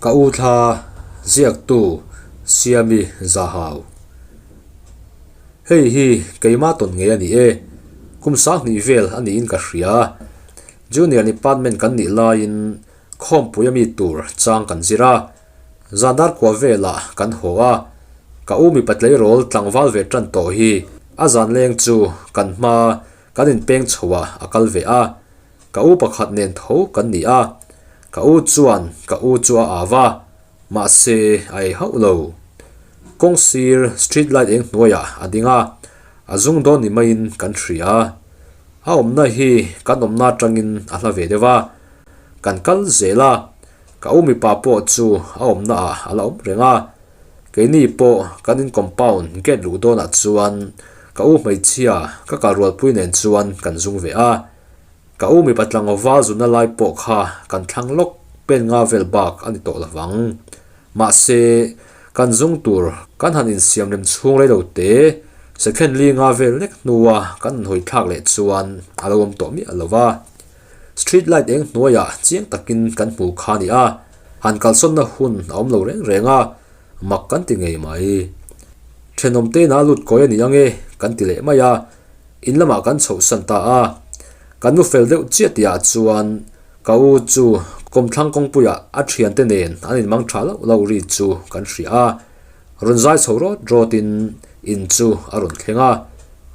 Ka u thla ziaktu Siami Zahau. Hei hi keimah tawn ngei a ni e. Kum sanghnih vel a niin ka hria. Junior department kan nih laiin khawmpui a mi tur chang kan zir a. Zan dar kua velah kan haw a. Ka u mipa tleirawl tlangval ve tan tawh hi a zan leng chu kan hma kan inpeng chho ah a kal ve a. Ka u pakhat nen tho kan ni a, ka u chuan ka u chu a au a, mahse a ei hauh lo. Kawng sir street light eng hnuaiah a ding a, a zung dawn ni maiin kan hria. A awmna hi kan awmna atangin a hla ve deuh a, kan kal zel a, ka u mipa pawh chu a awmna ah a la awm reng a. Keini pawh kan in compound gate luh dawnah chuan ka u hmeichhia ka kalrualpui nen chuan kan zung ve a. Ka u mipa tlangva zunna lai pawh kha kan thlang lawk pen nga vel bak a ni tawh lovang. Mahse, kan zung tur kan han insiam rem chhung rei lo te, second li nga vel lek hnua kan inhawi thlak leh chuan a lo awm tawh miah lo va. Street light eng hnuaiah chiang takin kan hmu kha a ni a, han kalsawnna hun a awm lo reng reng a, mak kan ti ngei mai. Thenawm te inah lut kawi a ni ange kan ti leh mai a. In lamah kan chhohsan ta a, kan nu fel deuh chiah tihah chuan ka u chu kawmthlang kawngpuiah a thiante nen an inmang tha loh loh ri chu kan hria a, rawn zai chho rawt rawtin in chu a rawn thleng a,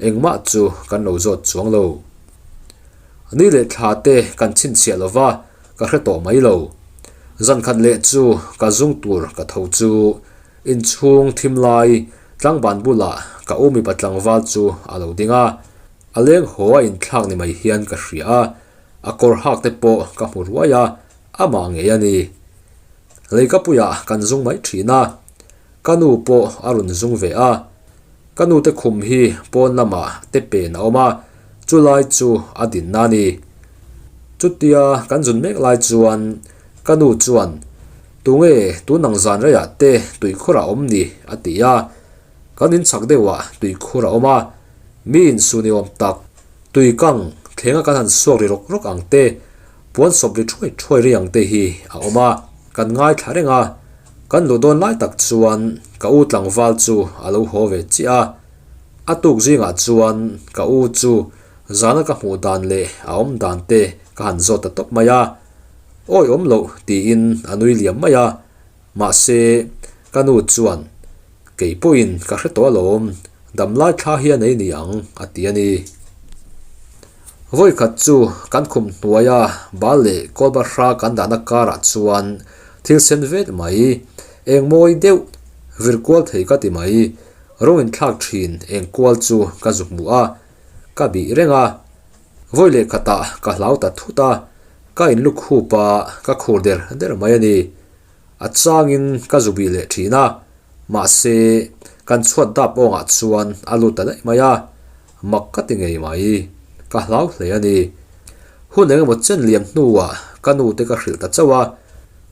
engmah chu kan lo zawt chuang lo. Ni leh thla te kan chhinchhiah lova ka hre tawh mai lo. Zan khat leh chu ka zung tur ka tho chu Inchhung thim lai tlangban bulah ka u mipa tlangval chu a lo ding a, a leng haw a inthlak ni mai hian ka hria a, a kawr hak te pawh ka hmu ruai a, amah ngei a ni. Leikapuiah kan zung mai thin a, ka nu pawh a rawn zung ve a, ka nu te khum hi pawn lamah te pen a awm a, chulai chu a dinna a ni. Chutia kan zun mek lai chuan ka nu chuan Tunge tun ang zan reiah te tuikhur a awm ni? a ti a. Kan inchhak deuhah tuikhur a awm a, mi insu ni awm tak, tui kang thlenga kan han suak ri rawk rawk ang te, puan sawp ri thuai thuai ri ang te hi a awm a, kan ngaithla reng a. Kan luh dawn lai tak chuan ka u tlangval chu a lo haw ve chiah a. A tuk zingah chuan ka u chu zana ka hmuh dan leh a awm dan te ka han zawt ta tawp mai a. Awi awm loh tiin a nui liam mai a, mahse ka nu chuan kei pawhin ka hre tawh alawm, damlai thla hian ei ni ang a ti a ni. Vawikhat chu kan khum hnuaia bal leh kawlbahra kan dahna karah chuan thil sen vet mai, eng mawi deuh vir kual thei ka ti mai, rawng inthlak thin eng kual chu ka zu hmu a, ka bih reng a. Vawi leh khatah ka hlau ta thut a, ka inlu khup a, ka khur der der mai a ni. A changin ka zu bih leh thin a, mahse kan chhuat dap awngah chuan a lut ta daih mai a, mak ka ti ngei mai, ka hlau hle a ni. Hun eng emaw chen liam hnuah ka nu te ka hrilh ta chauh a,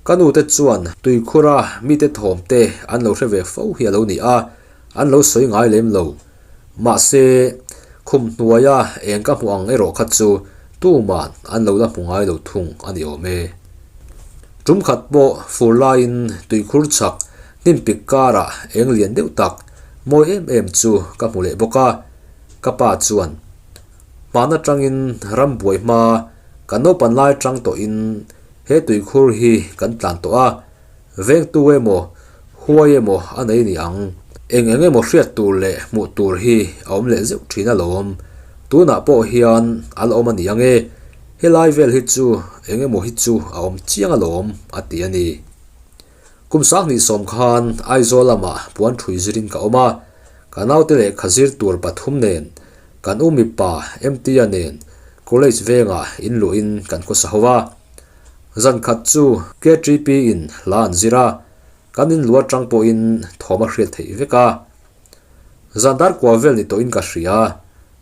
ka nu te chuan tuikhura mite thawm te an lo hre ve fo hi a lo ni a, an lo sawi ngai lem lo. Mahse, khum hnuaia eng ka hmuh ang erawh kha chu tuman an lo la hmu ngai lo thung a ni awm e. Tum khat pawh fur laiin tuikhur chhak hnim pik karah eng lian deuh tak mawi em em chu ka hmu leh bawk a, ka pa chuan hman atangin ram buai hma kan naupan lai atang tawhin he tuikhur hi kan tlan tawh a, Vengtu emaw, huai emaw a nei ni ang. Eng eng emaw hriat tur leh hmuh tur hi a awm leh zeuh thin alawm. Tunah pawh hian a la awm a ni ang e. Helai vel hi chu eng emaw hi chu a awm chiang alawm a ti a ni. Kum sanghnih sawm khan Aizawl lamah puan thui zirin ka awm a, ka naute lehkha zir tur pathum nen kan u mipa MT-a nen college vengah inluhin kan khawsa ho a. Zan khat chu KTP in hla an zir a, kan in lu atang pawhin thawm a hriat theih vek a. Zan dar kua vel ni tawhin ka hria,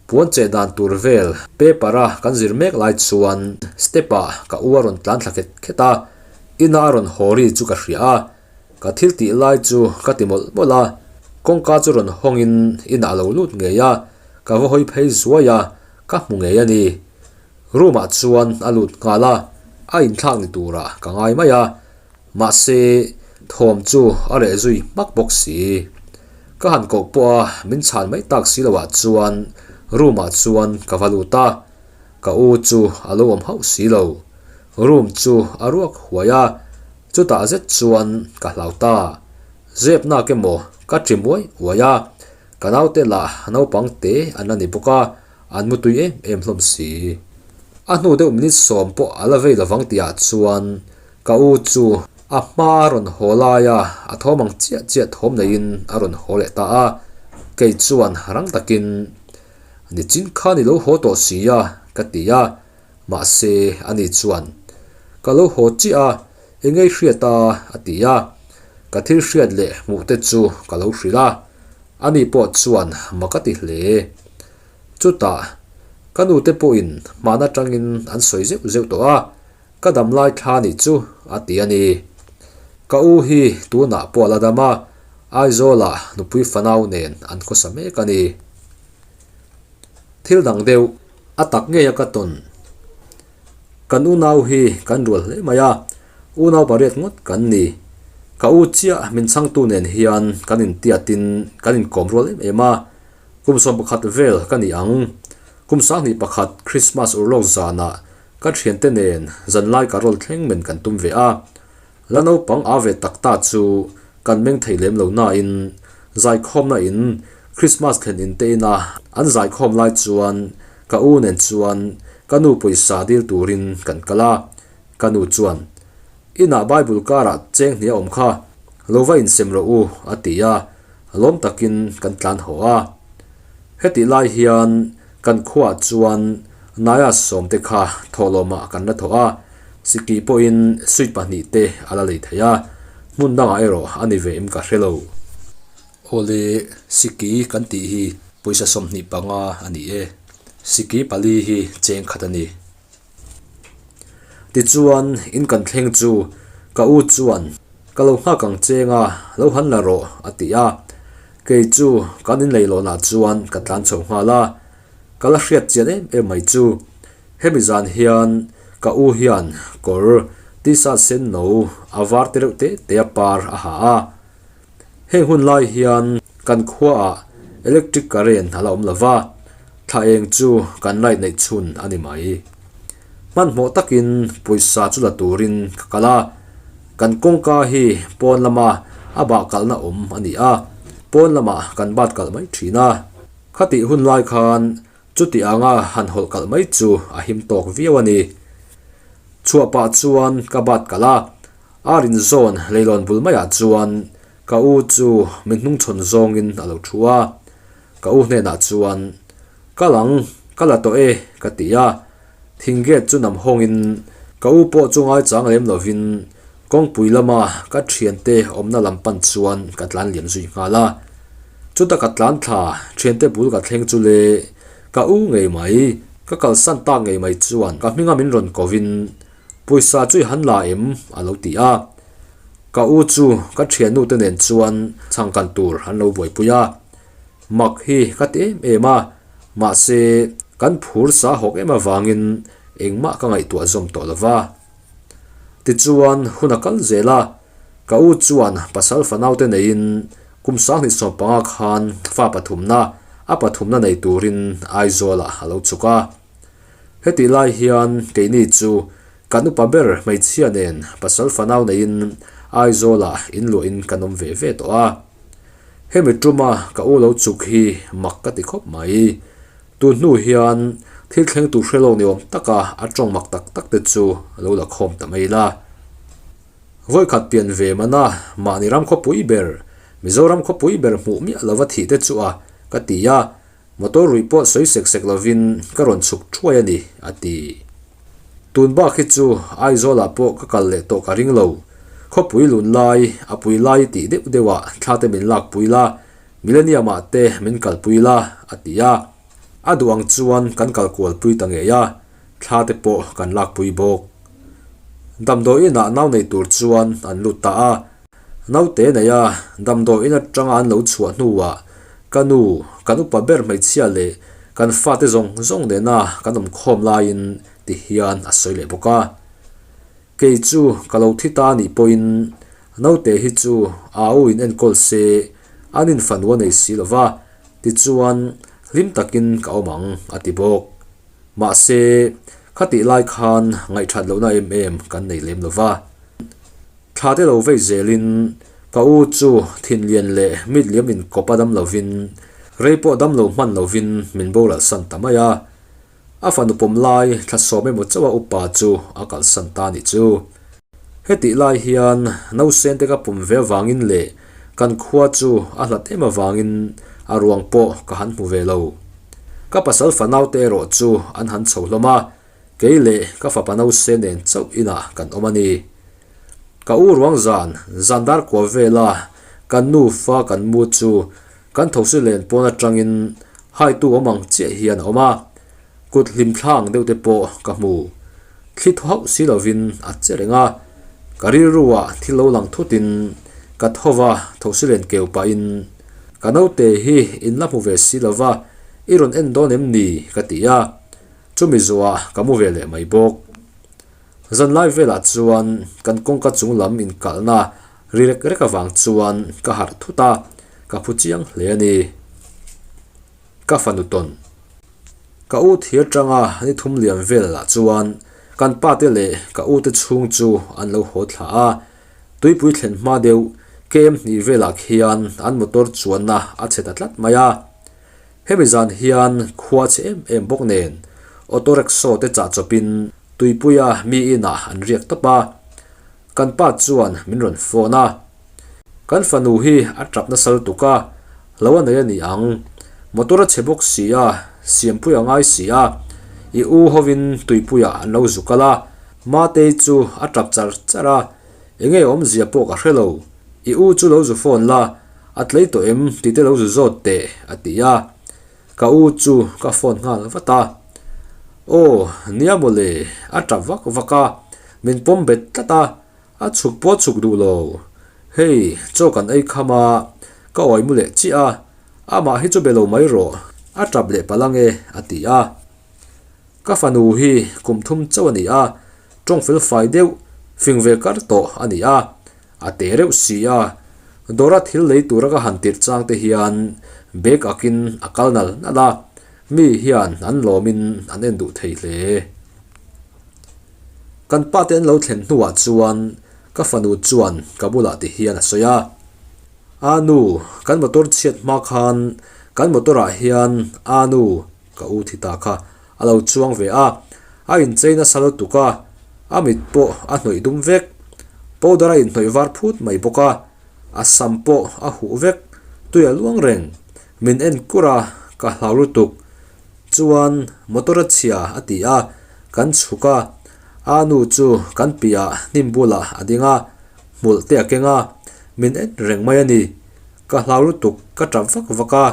puan cheh dan tur vel paper a kan zir mek lai chuan step ah ka u a rawn tlan thla khet khet a, ina a rawn haw ri chu ka hria a, ka thil tih lai chu ka ti mawlh mawlh a, kawngka chu rawn hawngin inah a lo lut ngei a, ka va hawi phei zuai a, ka hmu ngei a ni. Room ah chuan a lut nghal a, a inthlak ni turah ka ngai mai a. Mahse, thawm chu a reh zui hmak bawk si. Ka han koh pawh a, min chhan mai tak si loah chuan room ah chuan ka va lut a, ka u chu a lo awm hauh si lo. Room chu a ruak huai a, chutah zet chuan ka hlau ta. Zep nak emaw ka ṭi muai uai a, ka naute lah naupang te an la ni bawk a, an mutui em em hlawm si. A hnu deuh minute sawm pawh a la vei lovang tihah chuan ka u chu a hma a rawn haw laia a thawm ang chiah chiah thawm neiin a rawn haw leh ta a, kei chuan rang takin, Nichin khan i lo haw tawh si a, ka ti a, mahse ani chuan, Ka lo haw chiah a, eng ei hriat a? a ti a, ka thil hriat leh hmuh te chu ka lo hrilh a, ani pawh chuan mak a ti hle. Chutah, ka nute pawhin hman atangin an sawi zeuh zeuh tawh a, ka dam lai thla nih chu a ti a ni. Ka u hi tunah pawh a la dam a, Aizawlah nupui fanau nen an khawsa mek a ni. Thil dang deuh a tak ngei a ka tawn. Kan unau hi kan rual hle mai a, unau pariat ngawt kan ni. Ka u chiah min chhangtu nen hian kan intiatin kan inkawm rual em em a, kum 11 vel ka ni ang. Kum 21 Krismas urlawk zanah ka thiante nen zanlai ka rawl thleng men kan tum ve a. La naupang a ve tak ta chu kan meng thei lem lo nain zaikhawmna in Christmas thlen in te ina an zaikhawm lai chuan ka u nen chuan ka nu pawisa dil turin kan kal a. Ka nu chuan, Inah Bible karah cheng hnih a awm kha, lo va insem rawh u a ti a, lawm takin kan tlan haw a. Hetih lai hian kan khuaah chuan Naia sawmte kha thawhlawmah kan la thawh a, Siki pawhin suit pahnihte a la lei thei a, hmun dangah erawh a ni ve em ka hre lo. Awle, Siki kan tih hi pawisa 25 a ni e. Siki pali hi cheng khat a ni. Tichuan, in kan thleng chu ka u chuan, Ka lo nghak ang cheng a, lo han la rawh, a ti a. Kei chu kan inleilawnah chuan ka tlan chho nghal a. Ka la hriat chian em em mai chu. Hemi zan hian ka u hian kawr t-shirt sen no a var te reuh te te a par a ha a. Heng hun lai hian kan khuaah electric current a la awm lo va, thla eng chu kan light neih chhun a ni mai. Hmanhmawh takin pawisa chu la turin ka kal a, kan kawngka hi pawn lama a bah kalhna awm a ni a, pawn lamah kan bat kalh mai thin a. Khatih hun lai khan chuti anga han hawlh kalh mai chu a him tawk viau a ni. Chhuah pah chuan ka bat kalh a, a rin zawn leilawn bul maiah chuan ka u chu min hnungchhawn zawngin a lo thu a. Ka u hnenah chuan, Kal ang, ka la tawh e, ka ti a. Thing gate chu nam hawngin ka u pawh chu ngaichang lem lovin kawngpui lama ka thiante awmna lam pan chuan ka tlan liam zui nghal a. Chuta ka tlan thla thiante bul ka thleng chu le ka u ngei mai, ka kalsan tak ngei mai chuan ka hminga min rawn kovin pawisa chu i han la em a lo ti a. Ka u chu ka thiannu te nen chuan chhangkan tur an lo buaipui a. Mak hi ka ti em em a, mahse kan phur sa hawk em avangin engmah ka ngaihtuah zawm tawh lo va. Tichuan hun a kal zel a, ka u chuan pasal fanaute neiin kum 2015 khan fa pathumna a pathumna nei turin Aizawlah a lo chhuk a. Hetih lai hian keini chu kan upa ber hmeichhia nen pasal fanau neiin Aizawlah inluahin kan awm ve ve tawh a. Hemi tuma ka u lo chuk hi mak ka ti khawp mai. Tun hnu hian thil thleng tur hre lo ni awm taka a tawng mak tak tak te chu lo la khawm ta mai la. Vawikhat pian ve mana mahni ram khawpui ber, Mizoram khawpui ber hmuh miah lova thih te chu a ka ti a, motor rui pawh sawi sek sek lovin ka rawn chhuk thuai a ni, a ti. Tun bak hi chu Aizawlah pawh ka kal leh tawh ka ring lo. Khawpui lun lai, a pui lai tih deuh deuhah thla te min lakpui la, Millennium ah te min kalpui la, a ti a. A duh ang chuan kan kal kualpui ta ngei a, thla te pawh kan lakpui bawk. Damdawi inah nau nei tur chuan an lut ta a. Naute nei a, damdawi in atanga an lo chhuah hnuah ka nu, kan upa ber hmeichhia leh kan fate zawng zawng nena kan awmkhawm laiin ti hian a sawi leh bawk a. Kei chu ka lo thi ta anih pawhin naute hi chu au in enkawl se an in fanu a nei si lo va, tichuan hlim takin ka awm ang a ti bawk. Mahse, khatih lai khan ngaihthat lohna em em kan nei lem lo va. Thla te lo vei zelin ka u chu thinlian leh mit liam inkawp a dam lovin rei pawh dam lo hman lovin min boralsan ta mai a. A fanu pawm lai thla sawm emaw chauha upa chu a kalsan ta nih chu. Hetih lai hian nausen te ka pum ve avangin leh kan khua chu a hlat em avangin a ruang pawh ka han hmu ve lo. Ka pasal fanau te erawh chu an han chho hlawm a, kei leh ka fapa nausen nen chauh inah kan awm a ni. Ka u ruang zan, zan dar kua vela kan nufa kan mu chu Kan thosi len pawn atangin haitu awm ang chiah hian a awm a, kut hlim thlang deuh te pawh ka hmu. Thli thaw hauh si lovin a che reng a, ka rilruah thil lo lang thutin ka tho va thosi len keu pahin, Ka naute hi in la hmu ve si lova, i rawn en dawn em ni? ka ti a, chumi zuah ka mu ve leh mai bawk. Zanlai velah chuan kan kawngka chung lam inkalhna Ri rek rek avang chuan ka harh thut a, ka phu chiang hle a ni. Ka fanu tawn. Ka u thir tanga ni thum liam vel lah chuan kan pa te leh ka u te chhung chu an lo haw thla a, tuipui thlen hma deuh KM hnih velah khian an motor chuanna a chhe ta tlat mai a. Hemi zan hian khua chhe em em bawk nen auto rickshaw te chah chawpin tuipuia mi inah an riak tawp a. Kan pa chuan min rawn phone a, Kan fanu hi a tap nasa lutuk a, lo a nei a ni ang. Motor a chhe bawk si a, siampui a ngai si a, i u hovin tuipuiah an lo zu kal a, Matei chu a tap char char a, enge awmzia pawh ka hre lo, i u chu lo zu phone la, a tlei tawh em tih te lo zu zawt teh a ti a. Ka u chu ka phone nghal vat a, Aw, nia mawle, a tap vak vak a, min pawm bet tlat a, a chhuk pawh a chhuk duh lo. Hei, chaw kan ei kham a, ka awi mu leh chiah a, amah hi chu be lo mai rawh, a tap leh palh ange, a ti a. Ka fanu hi kum thum chauh a ni a, tawng fel fai deuh, fing ve kar tawh a ni a, A te reuh si a, dawra thil lei tura ka han tirh chang te hian bag akin a kal nal nal a, mi hian an lawmin an en duh thei hle. Kan pa te an lo thlen hnuah chuan ka fanu chuan ka bulah ti hian a sawi a, A nu, kan motor chhiat hma khan kan motor ah hian a nu, ka u thi ta kha, a lo chuang ve a, a inchei nasa lutuk a, a mit pawh a hnawih dum vek. Powder a inhnawih var phut mai bawk a, a sam pawh a huh vek, tui a luang reng. Min en kur a, ka hlau lutuk. Chuan motor a chhia a ti a, kan chhuk a, a nu chu kan piahah hnim bulah a ding a, hmulh te a keng a, min en reng mai a ni. Ka hlau lutuk, ka tap vak vak a,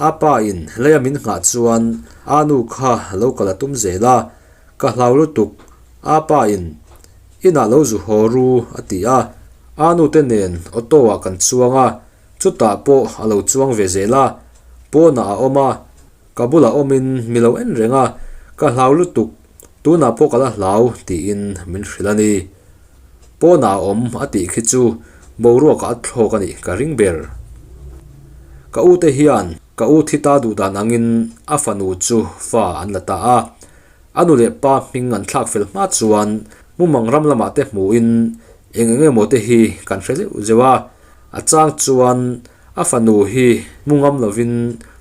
a pa in leia min nghah chuan a nu kha lo kal a tum zel a, ka hlau lutuk, a pa in inah lo zu haw ru a ti a, a nu te nen auto ah kan chuang a, chutah pawh a lo chuang ve zel a, pawnah a awm a, ka bulah awmin mi lo en reng a, ka hlau lutuk, tunah pawh ka la hlau tiin min hrilh a ni. Pawnah a awm a tih khi chu boruakah a thlawk a nih ka ring ber. Ka u te hian ka u thi ta duh dan angin a fanu chu fa an la ta a. A nu leh pa hming an thlak fel hma chuan mumang ram lamah te hmuhin eng eng emaw te hi kan hre zeuh zeuh a. A chang chuan a fanu hi mu ngam lovin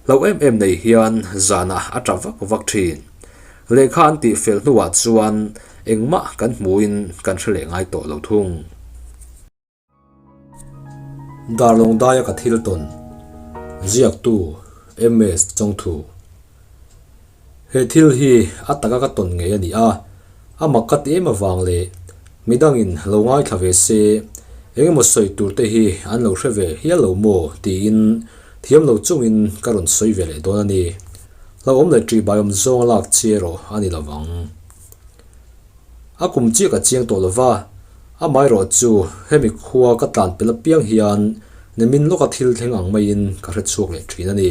hlauh em em nei hian zanah a tap vak vak thin. Lehkha an tih fel hnuah chuan engmah kan hmuhin kan hre leh ngai tawh lo thung. Darlawng daia ka thil tawn, ziaktu MS Chawngthu. He thil hi a taka ka tawn ngei a ni a, a mak ka ti em avang leh midangin lo ngaithla ve se engemaw sawi tur te hi an lo hre ve hial lo maw tiin thiam lo chungin ka rawn sawi ve leh dawn a ni. Hlauhawm leh ṭihbaiawm zawnga lak chi erawh a ni lovang. A kum chiah ka chiang tawh lova, amaherawh chu hemi khua ka tlan pel apiang hian nimin lawka thil thleng ang maiin ka hre chhuak leh ṭhin a ni.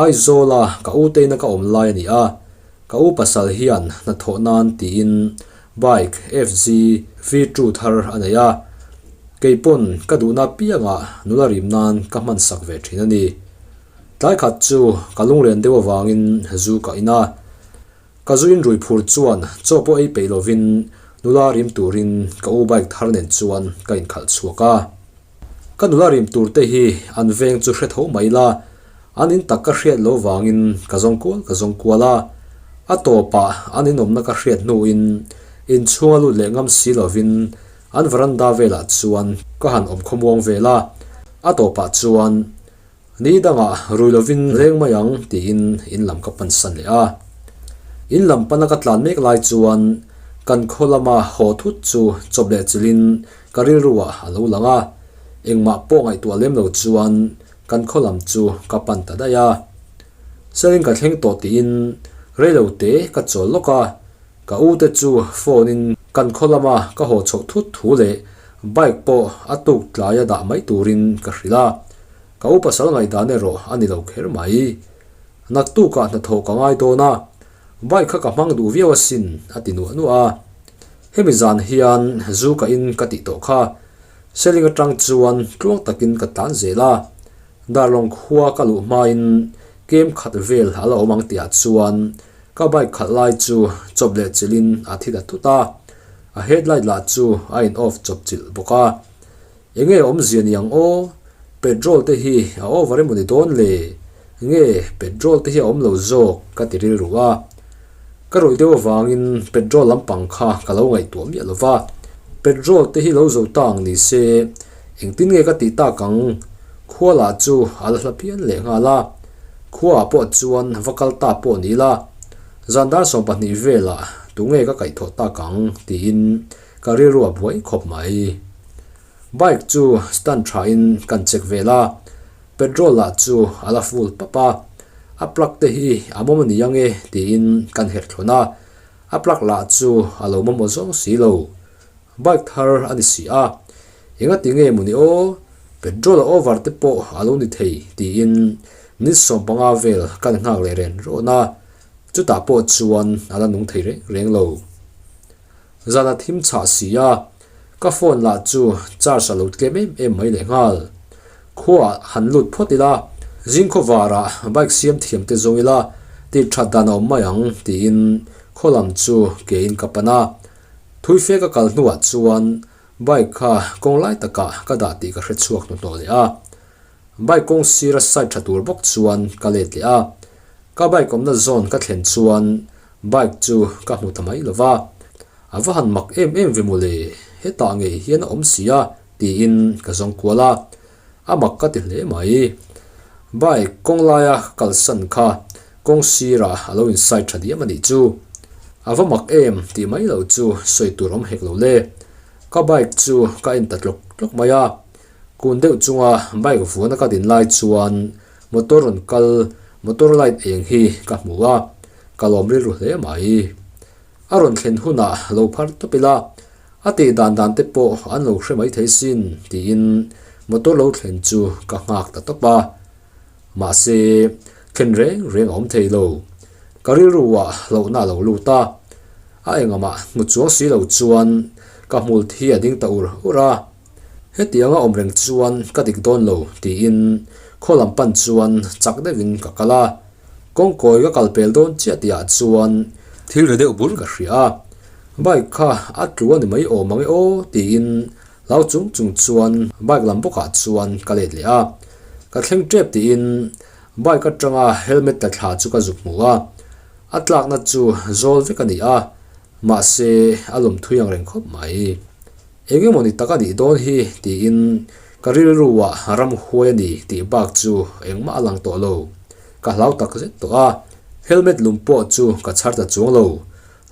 Aizawla ka u teina ka awm lai a ni a, ka u pasal hian hnathawh nan tiin Bike FZ V2 thar a nei a, kei pawn ka duhna piangah nula rim nan ka hman sak ve thin a ni. Tlai khat chu ka lunglen deuh avangin zu ka in a, ka zu inrui phur chuan chaw pawh ei peih lovin nula rim turin ka u bike thar nen chuan ka inkhalh chhuak a. Ka nula rim tur te hi an veng chu hre tho mai la, an in tak ka hriat lo vangin ka zawng kual ka zawng kual a. A tawpah an inawmna ka hriat hnuin inchhunga lut leh ngam si lovin an veranda velah chuan ka han awm khawmuang vel a. A tawpah chuan Ni dangah rui lovin reng mai ang tiin in lam ka pansan leh a. In lam pana ka tlan mek lai chuan kan khaw lama haw thut chu chawp leh chilhin ka rilruah a lo lang a, engmah pawh ngaihtuah lem lo chuan kan khaw lam chu ka pan ta daih a. Selin ka thleng tawh tiin reilo te ka chawl lawk a, ka u te chu phone in kan khaw lama ka haw chhoh thut thu leh bike pawh a tuk tlaia dah mai turin ka hrilh a. Ka u pasal ngaihdan erawh a ni lo kher mai. Naktukah hnathawh ka ngai dawn a, bike kha ka hmang duh viau asin a ti nuah nuah a. Hemi zan hian zu ka in ka tih tawh kha. Seling atang chuan tluang takin ka tlan zel a. Darlawng khua ka luh hmain kem khat vel a la awm ang tihah chuan ka bike khalh lai chu chawp leh chilhin a thi ta thut a. A headlight lah chu a in off chawp chilh bawk a. Enge awmzia ni ang aw? Petrol te hi a over emaw ni dawn le? Nge petrol te hi a awm lo zawk ka ti rilru a. Ka rawih deuh avangin petrol lampang kha ka lo ngaihtuah miah lo va. Petrol te hi lo zo ta ang ni se, engtin nge ka tih tak ang? Khua lah chu a la hla phian leh nghal a. Khuaah pawh chuan va kal ta pawh ni ila, zan dar 12 velah tunge ka kaihthawh tak ang tiin Ka rilru a buai khawp mai. Bike chu stand tha in kan check vel a, petrol lah chu a la full pap a, a plug te hi a mawm a ni ang e tiin kan herh thlawn a, a plug lah chu a lo mawm aw zawng si lo. Bike thar a ni si a, engati nge maw ni aw, petrol a over te pawh a lo ni thei tiin minute 15 vel kan nghak leh ren rawn a, chutah pawh chuan a la nung thei reng reng lo. Zan a thim chhah si a, ka phone lah chu charge a lo tlem em em mai leh nghal. Khuaah han lut phawt ila, zing khawvarah bike siam thiam te zawng ila tih that dan a awm mai ang tiin khaw lam chu ke in ka pan a. Thui fe ka kal hnuah chuan bike kha kawng lai takah ka dah tih ka hre chhuak hnuhnawh leh a. Bike kawng sira side tha tur bawk chuan ka let leh a. Ka bike awmna zawn ka thlen chuan Bike chu ka hmu ta mai lo va, a va han mak em em ve mawle, hetah ngei hian a awm si a tiin ka zawng kual a, a mak ka ti hle mai. Bike kawng laia ka kalsan kha kawng sirah a lo inside tha diam a nih chu. A va mak em tih mai lo chu sawi tur awm hek lo le. Ka bike chu ka en ta tlawk tlawk mai a, kun deuh chunga bike vuana ka din lai chuan motor rawn kal motor light eng hi ka hmu a. Ka lawm rilru hle mai. A rawn thlen hunah lo phar tawp ila, a tih dan dan te pawh an lo hre mai thei sin tiin motor lo thlen chu ka nghak ta tawp a. Mahse, thlen reng reng a awm thei lo. Ka rilruah hlauhna a lo lut a, a engamah hmu chuang si lo chuan ka hmul thi a ding ta ur ur a. Hetianga awm reng chuan ka dik dawn lo tiin khaw lam pan chuan chak deuhin ka kal a. Kawngkawi ka kal pel dawn chiah tihah chuan thil ri deuh bur ka hria a, bike kha a tlu a ni mai awm ang e aw tiin hlau chung chung chuan bike lam bawkah chuan ka let leh a. Ka thleng tep tiin bike atanga helmet tla thla chu ka zuk hmu a, a tlakna chu zawl vek a ni a, mahse a lawm thui ang reng khawp mai. Eng emaw ni tak a nih dawn hi tiin ka rilruah ramhuai a ni tih bak chu engmah a lang tawh lo. Ka hlau tak zet tawh a, helmet lum pawh chu ka chhar ta chuang lo.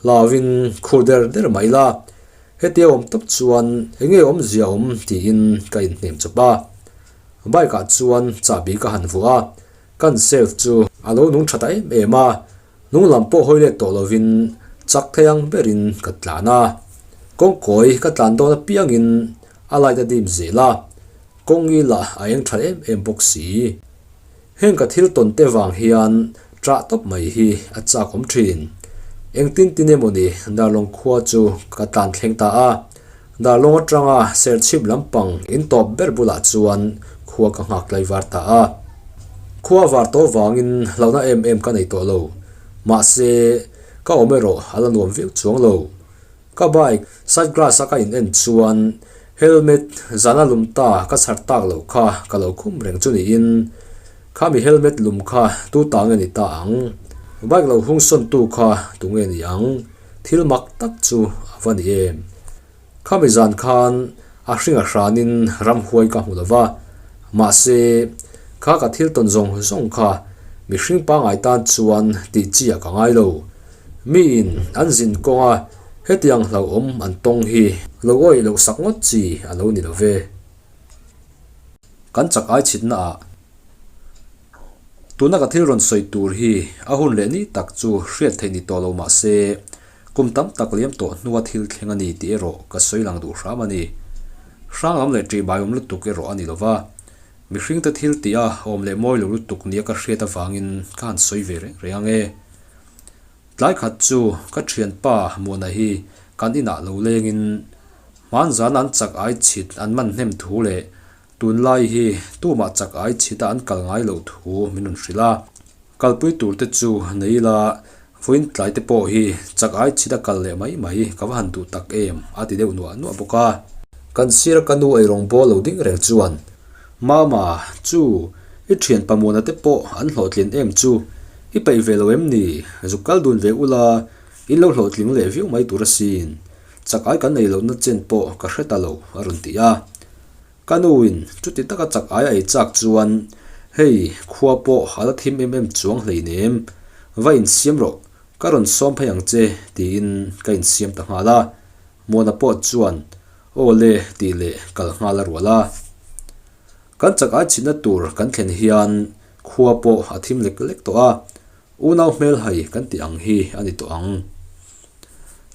Hlauin khur der der mah ila, hetia awm tawp chuan enge awmzia awm tiin ka inhnem chawp a. Bike ah chuan chahbi ka han vuah a, kan self chu a lo nung tha ta em em a, Hnung lam pawh hawi let tawh lovin chak thei ang berin ka tlan a. Kawngkawi ka tlan dawn apiangin a light a dim zel a, kawngi lah a eng tha em em bawk si. Heng ka thil tawn te vang hian ṭah tawp mai hi a chak awm thin. Engtin tin emawni Darlawng khua chu ka tlan thleng ta a. Darlawng atanga Serchhip lampang in tawp ber bulah chuan khua ka nghak tlaivar ta a. Khua var tawh vangin hlauhna em em ka nei tawh lo. Mahse, ka awm erawh a la nuam viau chuang lo. Ka bike side glass a ka in en chuan helmet zana lum ta ka chhar tak loh kha ka lo khum reng chu niin khami helmet lum kha tu ta nge ni ta ang? Bike lo hung sawn tu kha tu nge ni ang? Thil mak tak chu a va ni em? Khami zan khan a hring a hranin ramhuai ka hmu lo va, mahse kha ka thil tawn zawng zawng kha mihring pangngai tan chuan tih chi ah ka ngai lo. Miin an zin kawnga hetiang hlauhawm an tawng hi lo awih loh sak ngawt chi a lo ni lo ve. Kan chak ai chhitna ah tuna ka thil rawn sawi tur hi a hun leh ni tak chu hriat theih ni tawh lo mah se kum tam tak liam tawh hnua thil thleng a ni tih erawh ka sawi lang duh hram a ni. Hrang lam leh ṭih baiawm lutuk erawh a ni lo va, mihringte thil tih a awm leh mawi lo lutuk nia ka hriat avangin ka han sawi ve reng reng ang e. Tlai khat chu ka thianpa Muana hi kan inah lo lengin hmanzan an chak ai chhit an man hnem thu leh tunlai hi tumah chak ai chhita an kal ngai loh thu min rawn hrilh a. Kalpui tur te chu nei ila vawiin tlai te pawh hi chak ai chhita kal leh mai mai ka va han duh tak em a ti deuh nuah nuah bawk a. Kan sir ka nu eirawng bawl lo ding reng chuan Mama, chu, i thian Pamuana te pawh an hlawhtlin em chu? I peih ve lo em ni? Zuk kal dun ve ula, in lo hlawhtling leh viau mai tur asin. Chak ai kan ei lohna chen pawh ka hre ta lo, a rawn ti a. Ka nuin chuti taka chak ai a ei chak chuan, Hei, khua pawh a la thim em em chuang hleinem, va insiam rawh, ka rawn sawm phei ang che, tiin ka insiam ta nghal a. Muana pawh chuan, Aw le, tih leh kal nghal a rual a. Kan chak ai chhitna tur kan thlen hian khua pawh a thim lek lek tawh a, unau hmel hai kan tih ang hi a ni tawh ang.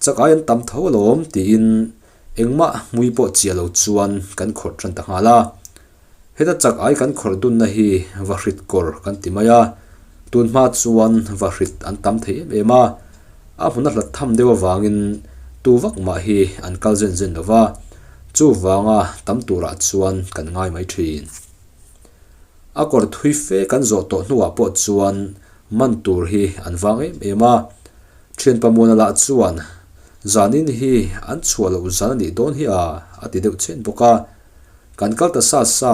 Chak ai an tam tho alawm tiin engmah hmui pawh chiah lo chuan kan khawrh tan ta nghal a. Heta chak ai kan khawrh dunna hi vahrit kawr kan ti mai a, tun hma chuan vahrit an tam thei em em a, a hmun a hlat tham deuh avangin tu vak mah hi an kal zen zen lo va, chuvanga tam turah chuan kan ngai mai thin. A kawr thui fe kan zawh tawh hnuah pawh chuan man tur hi an vang em em a, thian Pamuana lah chuan zanin hi an chhuah loh zan a nih dawn hi a, a ti deuh chhen bawk a. Kan kal ta sa sa,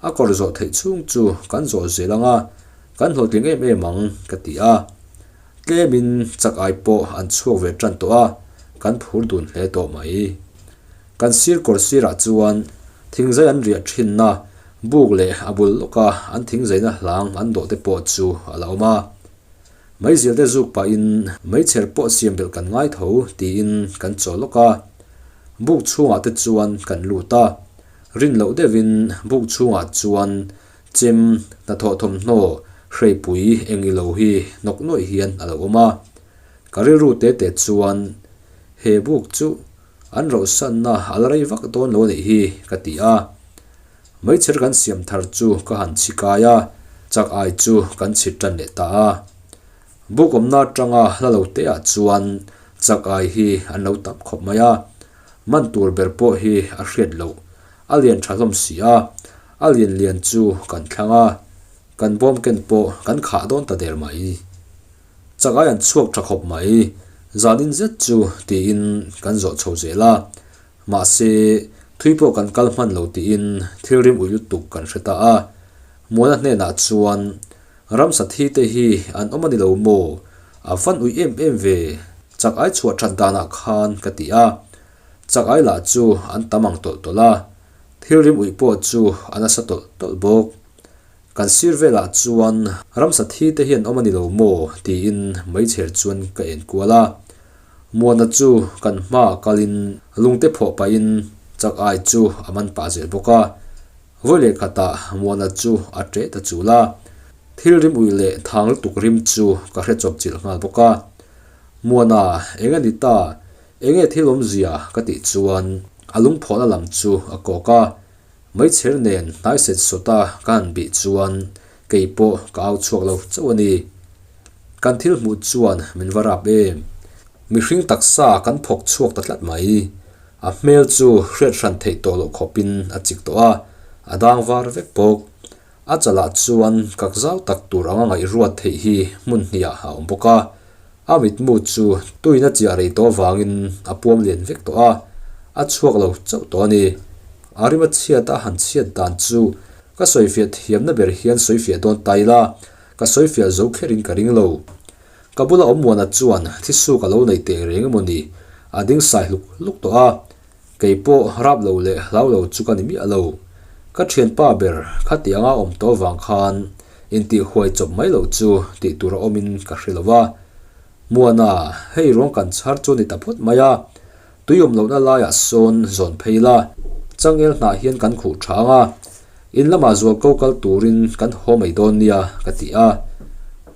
a kawr zawh theih chhung chu kan zawh zel ang a, kan hlawhtling em em ang, ka ti a. Tlemin chak ai pawh an chhuak ve tan tawh a, kan phur dun hle tawh mai. Kan sir kawr sirah chuan thingzai an riah thinna buk leh a bul lawka an thingzaina hlang an dawh te pawh chu a la awm a. Meizial te zuk pahin meichher pawh siam belh kan ngai tho tiin kan chaw lawk a. Buk chhungah te chuan kan lut a, rin loh deuhin buk chhungah chuan chem hnathawh thawmhnaw hreipui eng ilo hi hnawk nuaih hian a lo awm a. Ka rilru te te chuan he buk chu an rohsanna a la rei vak dawn lo a nih hi ka ti a. Meichher kan siam thar chu ka han chhi kai a, chak ai chu kan chhit tan leh ta a. Buk awmna atanga hla lo te ah chuan chak ai hi an lo tam khawp mai a, man tur ber pawh hi a hriat loh, a lian tha hlawm si a, a lian lian chu kan thlang a, kan bawm ken pawh kan khah dawn ta der mai. Chak ai an chhuak tha khawp mai, zanin zet chu tiin kan zawh chho zel a, Mahse, thui pawh kan kal hman lo tiin thil rim ui lutuk kan hre ta a. Muana hnenah chuan, Ramsa thi te hi an awm a ni lo maw? A van ui em em ve, chak ai chhuah that danah khan ka ti a. Chak ai lah chu an tam ang tawlh tawlh a, thil rim ui pawh chu a nasa tawlh tawlh bawk. Kan sir velah chuan ramsa thi te hi an awm a ni lo maw? tiin meichher chuan ka en kual a. Muana chu kan hmaah kalin lungte phawh pahin chak ai chu a man pah zel bawk a. Vawi leh khatah Muana chu a ṭeh ta chul a. Thil rim ui leh thang lutuk rim chu ka hre chawp chilh nghal bawk a. Muana, eng a ni ta? Enge thil awmzia? ka tih chuan a lungphawhna lam chu a kawk a. Meichher nen hnai set sawta ka han bih chuan kei pawh ka au chhuak lo chauh a ni. Kan thil hmuh chuan min va rap em. Mihring taksa kan phawk chhuak ta tlat mai. A hmel chu hriat hran theih tawh loh khawpin a chik tawh a, a dang var vek bawk. A chalah chuan kak zau tak tur anga ngaihruat theih hi hmun hniah a awm bawk a. A mitmu chu tuin a chiah rei tawh avangin a puam lian vek tawh a, a chhuak lo chauh tawh a ni. A rim a chhiat a han chhiat dan chu ka sawifiah thiamna ber hian sawifiah dawn ta ila, ka sawifiah zo kherin ka ring lo. Ka bula awm muana chuan thisuk a lo nei teh reng emaw ni, a ding sai hluk hluk tawh a. Kei pawh rap lo leh hlau lo chu ka ni miah lo. Ka thianpa ber khatianga awm tawh vang khan intih huai chawp mai loh chu tih tur a awmin ka hre lo va. Muana, hei ruang kan chhar chu ni ta phawt mai a, tui awm lohna laiah sawn zawn phei la, changel hnah hian kan khuh tha ang a, in lamah zual ko kal turin kan haw mai dawn nia ka ti a.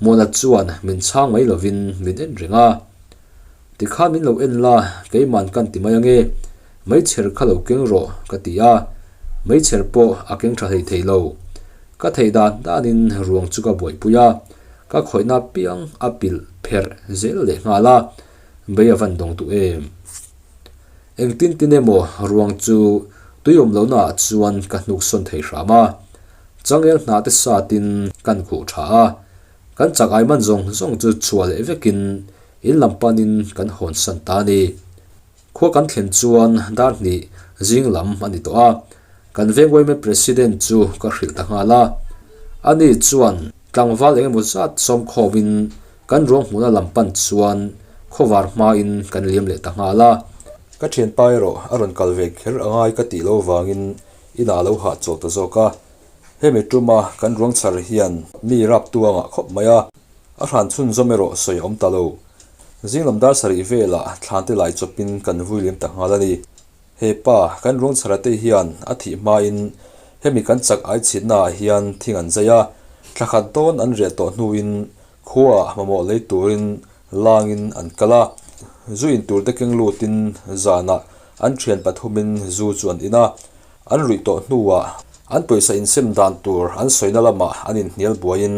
Muana chuan min chhang mai lovin min en reng a. Tikhan min lo en la, keiman kan ti mai ange, meichher kha lo keng rawh ka ti a, meichher pawh a keng tha hlei thei lo. Ka theih dan danin ruang chu ka buaipui a, ka khawihna piang a pilh pherh zel leh nghal a, bei a van dawng duh em. Engtin tin emaw ruang chu tui awm lohna ah chuan ka hnuk sawn thei hram a, changel hnah te satin kan khuh tha a, kan chak ai man zawng zawng chu chhuah leh vekin In lam panin kan hawn san ta a ni. Khua kan thlen chuan dar hnih zing lam a ni tawh a, kan veng yma President chu ka hrilh ta nghal a. Ani chuan tlangval eng emaw zat sawm khawmin kan ruang hmuhna lam pan chuan khawvar hmain kan liam leh ta nghal a. Ka thianpa erawh a rawn kal ve kher a ngai ka tih loh vangin inah a lo hahchawl ta zawk a. Hemi tuma kan ruang chhar hian mi rap tu a ngah khawp mai a. A hran chhunzawm erawh sawi a awm ta lo. Zinglam dar sarih velah thlante lai chawpin kan vui lem ta nghal a ni. He pa, kan ruangchhara te hian a thih hmain hemi kan chak ai chhitna ah hian thing an zai a, thla khat dawn an riah tawh hnuin khuaah mamawh lei turin langin an kal a. Zu in tur te keng lutin zanah an thian pathumin zu chu an in a, An ruih tawh hnuah an pawisa insem dan tur an sawina lamah an inhnial buaiin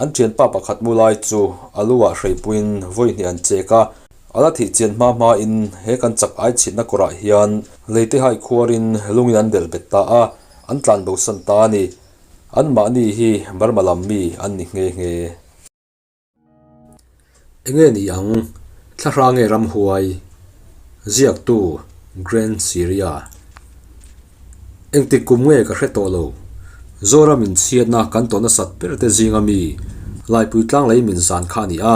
an thianpa pakhat mu lai chu a lu ah hreipuiin vawi hnih an chek a. A la thih chian hma hmain he kan chak ai chhitna kawrah hian leite hai khuarin lungin an delh bet ta a, an tlan bosan ta a ni. Anmahni hi Burma lam mi an ni nghe nghe. Enge ni ang? Thla nge ramhuai? Ziaktu, Grand Syria. Engtik kum nge ka hre tawh lo. Zoram inchhiatna kan tawh nasat ber te zinga mi Laipui tlang lei min zan kha a ni a,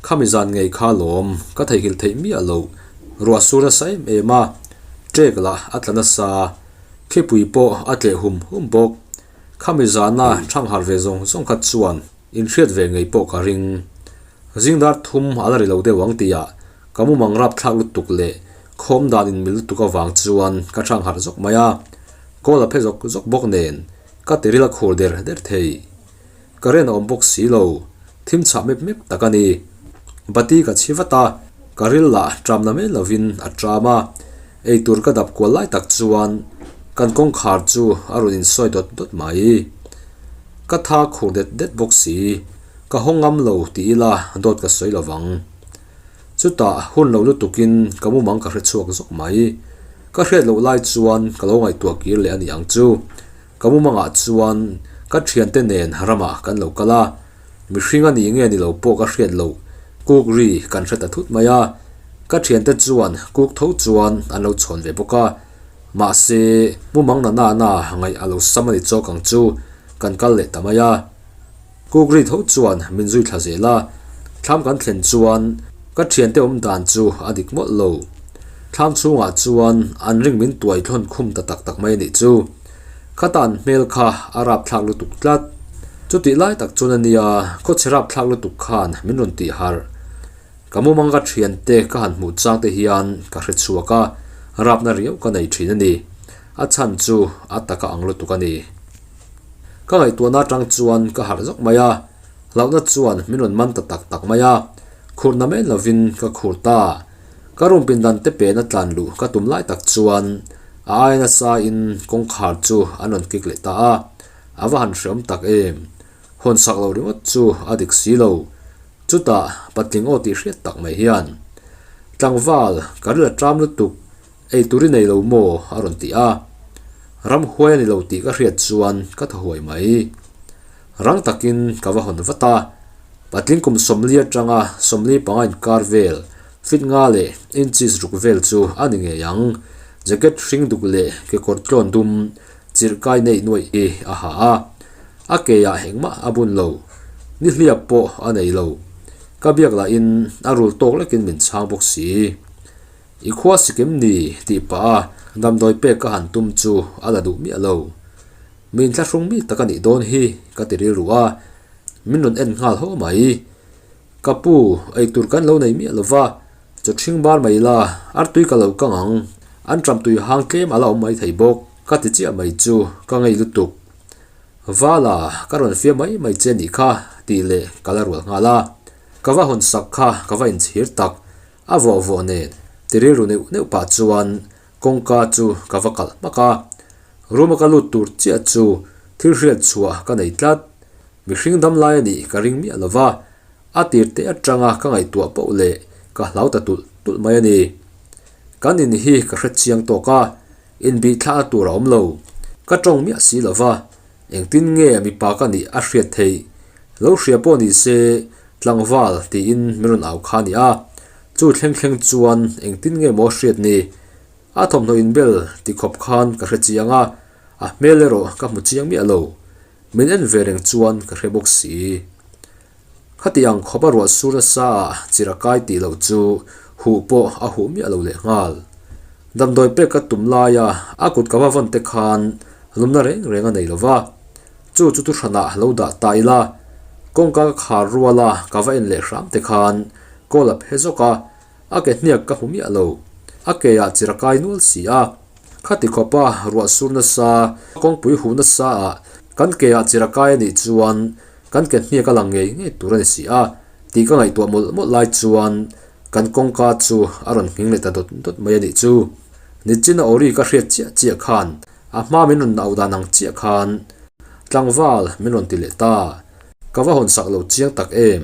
khami zan ngei kha lawm ka theihnghilh theih miah loh. Ruah sur nasa em em a, ṭek lah a tla nasa, thlipui pawh a tleh hum hum bawk. Khami zana ṭhanghar ve zawng zawng kha chuan Inhriat ve ngei pawh ka ring. Zing dar thum a la ri lo deuh ang tihah ka mumang rap thlak lutuk leh khawm dan inmil lutuk avang chuan ka chhang harh zawk mai a. Call a phe zawk zawk bawk nen ka tiril a khur der der thei. Current a awm bawk si lo, thim chhah mep mep tak a ni. Bati ka chhi vat a, ka ril lah ṭam na mai lovin a ṭam a. Eitur ka dap kual lai tak chuan kan kawngkhar chu a rawn insawi dawt dawt mai. Ka tha khur det det bawk si, ka haw ngam lo ti ila dawt ka sawi lovang. Chutah hun lo lutukin ka mumang ka hre chhuak zawk mai. Ka hriat loh lai chuan ka lo ngaihtuah kir leh a ni ang chu. Ka mumangah chuan ka thiante nen ramah kan lo kal a, mihring a nih nge ni lo pawh ka hriat loh kuk ri kan hre ta thut mai a. Ka thiante chuan kuk tho chuan an lo chhawn ve bawk a. Mahse, mumang na na na ngaih a lo sam a ni chawk ang chu, kan kal leh ta mai a. Kukri tho chuan min zui thla zel a, thlam kan thlen chuan ka thiante awm dan chu a dik mawlh lo. Thlam chhungah chuan an ring min tuai thlawn khum ta tak tak mai a nih chu. Khata an hmel kha a rapthlak lutuk tlat. Chutih lai tak chuan a nia, khawchhe rapthlak lutuk khan min rawn tih harh. Ka mumang ka thiante ka han hmuh chang te hian ka hre chhuak a, rapna riau ka nei thin a ni. A chhan chu a taka ang lutuk a ni. Ka ngaihtuahna atang chuan ka harh zawk mai a, hlauhna chuan min rawn man ta tak tak mai a, khurhna mai lovin ka khur ta. Ka room pindan te pena tlan luh ka tum lai tak chuan a aia nasa in kawngkhar chu an rawn kik leh ta a, a va han hreawm tak em. Hawn sak lo ringawt chu a dik si lo. Chutah patling aw tih hriat tak mai hian. Tlangval, ka ril a ṭam lutuk, ei tur i nei lo maw? a rawn ti a. Ramhuai a ni lo tih ka hriat chuan ka thaw huai mai. Rang takin ka va hawn vat a, patling kum 40 atanga 45 inkar vel, fit nga leh inches ruk vel chu a ni ngei ang. Jacket hring duk leh kekawr tlawn dum chirh kai neih nuaih hi a ha a. A keiah engmah a bun lo, nihliap pawh a nei lo. Ka biak lahin a rul tawk lekin min chhang bawk si. I khua sikim ni tih pah a damdawi pek ka han tum chu a la duh miah lo. Min thlahrung mi tak a nih dawn hi ka ti rilru a, min rawn en nghal haw mai. Ka pu, eitur kan lo nei miah lo va, chaw ṭhing bar mai la, artui ka lo kang ang, an ṭam tui hang tlem a la awm mai thei bawk ka ti chiah mai chu ka ngei lutuk. Vala, ka rawn fiam mai mai che nih kha tih leh ka la rual nghal a. Ka va hawn sak kha ka va inchhir tak. A vawh vawh nen ti rilru neuh neuh pah chuan kawngka chu ka va kalh hmak a. Room a ka lut tur chiah chu thil hriat chhuah ka nei tlat. Mihring dam lai a nih ka ring miah lo va, a tir te atanga ka ngaihtuah poh leh ka hlau ta tulh tulh mai a ni. Kan in hi ka hre chiang tawk a, inbih thla a tur a awm lo. Ka tawng miah si lo va, engtin nge mipa ka nih a hriat theih? Lo hria pawh ni se tlangval tiin min rawn au kha a ni a, chu thleng thleng chuan engtin nge maw hriat ni? A thawmhnaw inbel ti khawp khan ka hre chiang a, a hmel erawh ka hmu chiang miah lo. Min en ve reng chuan ka hre bawk si. Khati ang khawp a ruah sur nasa ah chir a kai tih loh chu huh pawh a huh miah lo leh nghal. Damdawi pek ka tum laia a kut ka va vawn te khan lumna reng reng a nei lo va. Chu chu thuhranah lo dah ta ila, kawngka ka khar ruala ka va en leh hram te khan kawl a phe zawk a, A ke hniak ka hmu miah lo. A ke ah chir a kai nual si a. Khati khawpa ruah sur nasa, kawngpui huh nasa ah kan ke ah chir a kai a nih chuan kan ke hniak a lang ngei ngei tur a ni si a tih ka ngaihtuah mawlh mawlh lai chuan kan kawngka chu a rawn nghing leh ta dawt dawt mai a nih chu. Nichina Ori ka hriat chiah chiah khan a hma min rawn auh dan ang chiah khan tlangval min rawn ti leh ta. Ka va hawn sak lo chiang tak em.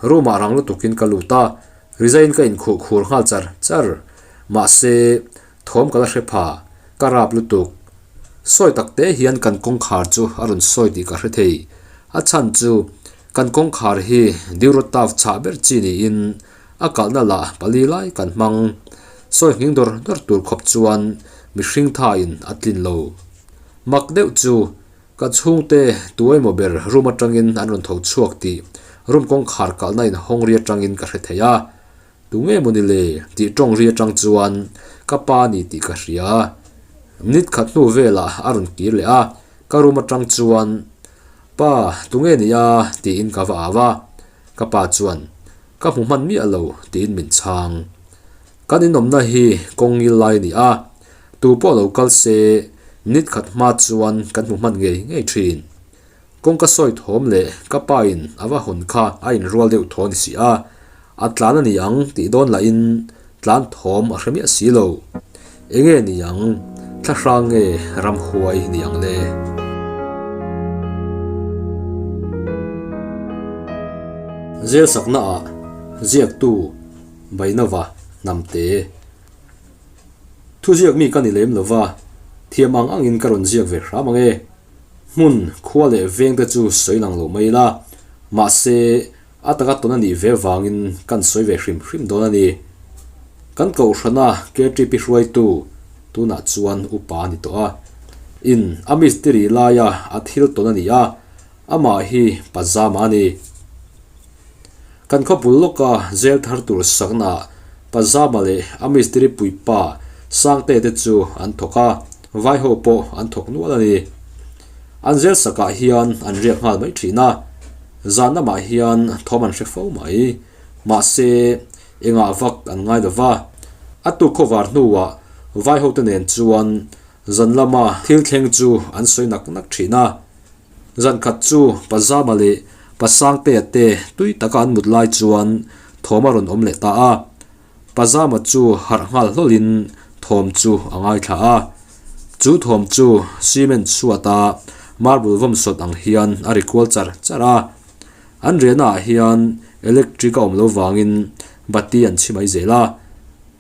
Room ah rang lutukin ka lut a. Resign ka inkhuh khur nghal char char. Mahse, thawm ka la hre pha, ka rap lutuk. Sawi tak te hian kan kawngkhar chu a rawn sawi tih ka hre thei. A chhan chu, kan kawngkhar hi Diurotaf chhah ber chi niin a kalhna lah pali lai kan hmang. Sawi nghing dawr dawr tur khawp chuan mihring thain a tlin lo. Mak deuh chu, Ka chhungte tu emaw ber room atangin an rawn tho chhuak tih room kawngkhar kalhna in hawng ri atangin ka hre thei a. Tu nge maw ni le tih tawng ri atang chuan ka pa a ni tih ka hria. Minute khat hnu velah a rawn kir leh a, ka room atang chuan, Pa, tu nge ni a? tiin ka va au a. Ka pa chuan, Ka hmu hman miah lo tiin min chhang. Kan inawmna hi kawng ngil lai a ni a, tu pawh lo kal se minute khat hma chuan kan hmu hman ngei ngei thin. Kawngka sawi thawm leh ka pa in a va hawn kha a inrual deuh thaw a ni si a, a tlan a ni ang tih dawn lahin tlan thawm a hre miah si lo. Enge ni ang, thlahrang nge ramhuai ni ang le? Zelsakna ah ziaktu. Bainava hnamte. Thuziak mi ka ni lem lova, thiam ang angin ka rawn ziak ve hram ang e. Hmun, khua leh veng te chu sawi lang lo mai ila, mahse a taka tawn a nih ve vangin kan sawi ve hrim hrim dawn a ni. Kan kohhrana KTP hruaitu tunah chuan upa a ni tawh a. In a mistiri laia a thil tawn a ni a, amah hi pazama a ni. Kan khawpul lawka zel thar tur saknaah Pazama leh a mistiri puipa Sangte te chu an thawk a, vaiho pawh an thawk nual a ni. An zel sakah hian an riak nghal mai thin a, zan lamah hian thawm an hre fo mai. Mahse, engah vak an ngai lo va. A tuk khawvar hnuah vaiho te nen chuan zan lama thil thleng chu an sawi nak nak thin a. Zan khat chu Pazama leh Pasangtea te tui taka an mut lai chuan thawm a rawn awm leh ta a. Pazama chu harh nghal hlawlhin thawm chu a ngaithla a. Chu thawm chu cement chhuata marble vawm sawt ang hian a ri kual char char a. An riahnaah hian electric a awm lo vangin bati an chhi mai zel a.